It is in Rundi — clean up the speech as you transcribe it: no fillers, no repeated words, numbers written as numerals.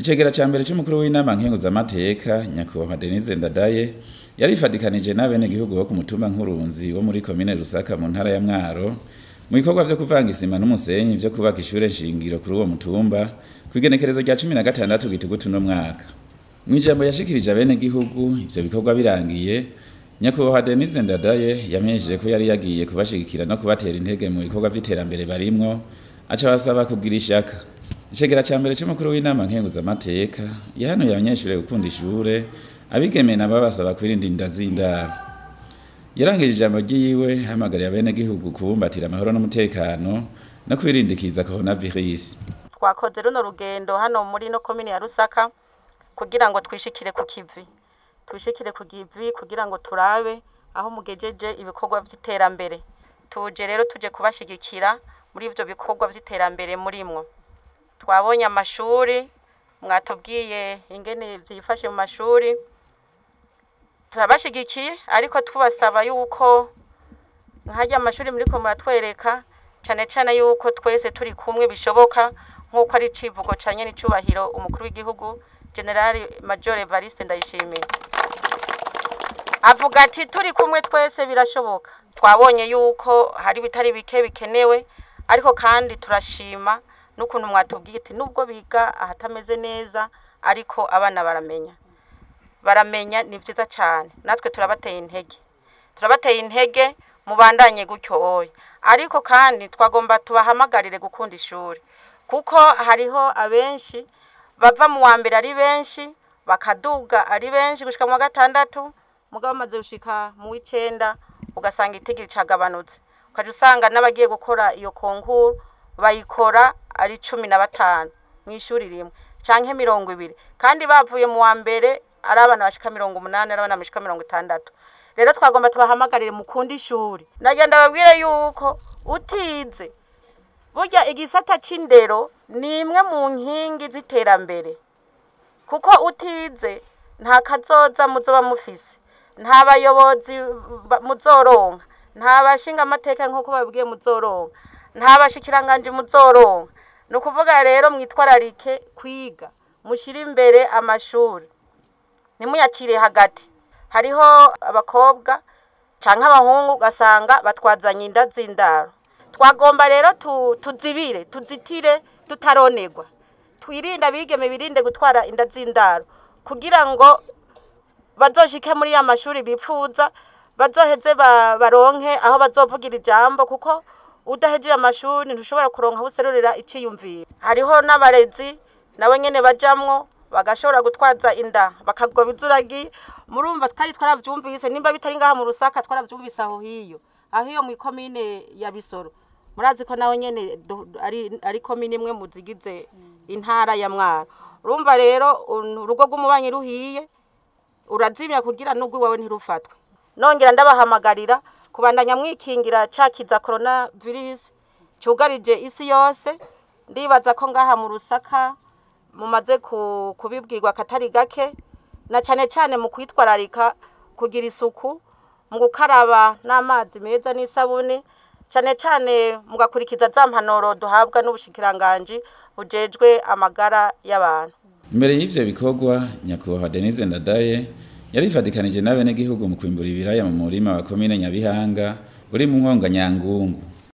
Icegera ca mbere c'umukuru w'inama nkenguzamateka, Nyakubahwa Denise Ndadaye, yarifadikanije n'abenegihugu bo ku mutumba Nkurunzi wo muri komine Rusaka mu ntara ya Mwaro mu bikorwa vyo kuvanga isima n'umusenyi vyo kubaka ishure nshingiro kuri uwo mutumba kw'igenekerezo rya 16 Gitugutu no mwaka. Mw'ijambo yashikirije abenegihugu ivyo bikorwa birangiye, Nyakubahwa Denise Ndadaye yamenyesheje ko yari yagiye kubashigikira no kubatera intege mu bikorwa vy'iterambere barimwo, aca abasaba kugira ishaka. Icegera ca mbere c'umukuru w'inama nkenguzamateka yahanuye abanyeshure gukunda ishure, abigeme nabo abasaba kwirinda inda z'indaro. Yarangije ijambo ryiwe ahamagariye abenegihugu kubumbatira amahoro n'umutekano no kwirindikiza coronavirus. Twakoze runo rugendo hano muri no komine ya Rusaka kugira ngo twishikire ku kivi. Twishikire ku kivi kugira ngo turabe aho mugejeje ibikorwa vy'iterambere. Tuje rero tuje kubashigikira muri ivyo bikorwa vy'iterambere murimwo. Twabonye amashuri, mwatubwiye ingene vyifashe mu mashuri, turabashigikiye ariko tubasaba yuko nkarya amashuri muriko muratwereka cane cane yuko twese turi kumwe bishoboka, nk'uko ari icivugo ca nyen'icubahiro umukuru w'igihugu General Major Evariste Ndayishimiye avuga ati turi kumwe twese birashoboka. Twabonye yuko hari ibitari bike bikenewe, ariko kandi turashima n'ukuntu mwatubwiye ati nubwo biga ahatameze neza ariko abana baramenya, baramenya ni vyiza cane. Natwe turabateye intege, turabateye intege mubandanye gutyo oya. Ariko kandi twagomba tubahamagarire gukunda ishuri, kuko hariho abenshi bava mu wa mbere ari benshi bakaduga ari benshi gushika mu wa gatandatu, mugabo bamaze gushika mu w'icenda ugasanga itigiri cagabanutse, ukaca usanga n'abagiye gukora iyo konkuru bayikora ari 15 mw'ishuri rimwe canke 20, kandi bavuye mu wa mbere ari abana bashika 80, ari abana bashika 60. Rero twagomba tubahamagarire mukunda ishuri. Nagenda babwire yuko utize burya igisata c'indero ni imwe mu nkingi z'iterambere, kuko utize nta kazoza muzoba mufise, nta bayobozi muzoronka, nta bashinga amateka nk'uko babwiye muzoronka, nta bashikiranganje muzoronka. Ni ukuvuga rero mwitwararike kwiga, mushire imbere amashuri, ntimuyacire hagati. Hariho abakobwa canke abahungu ugasanga batwazanye inda z'indaro. Twagomba rero tuzibire, tuzitire tutaronerwa, twirinde abigeme birinde gutwara inda z'indaro kugira ngo bazoshike muri ya mashuri bipfuza, bazoheze baronke aho bazovugira ijambo, kuko udahejeje amashuri ntushobora kuronka aho userurira iciyumviro. Hariho n'abarezi nabo nyene bajamwo bagashobora gutwaza inda bakagoba izuragi. Murumva twari twaravyumvise, nimba bitari ngaha mu Rusaka twaravyumvise aho hiyo, aho iyo mu komine ya Bisoro. Murazi ko naho nyene ari komine imwe muzigize intara ya Mwaro. Urumva rero urugo rw'umubanyi ruhiye urazimya kugira nubwo iwawe ntirufatwe. Nongera ndabahamagarira kubandanya mwikingira ca kiza coronavirus cugarije isi yose. Ndibaza ko ngaha mu Rusaka mumaze kubibwirwa katari gake, na cane cane mu kwitwararika kugira isuku, mu gukaraba n'amazi meza n'isabune, cane cane mugakurikiza za mpanuro duhabwa n'ubushikiranganji bujejwe amagara y'abantu. Imbere y'ivyo bikorwa, Nyakubahwa Denise Ndadaye yarifadikanije n'abenegihugu mu kwimbura ibiraya mu murima wa komine Nyabihanga uri mu mwonga Nyangungu.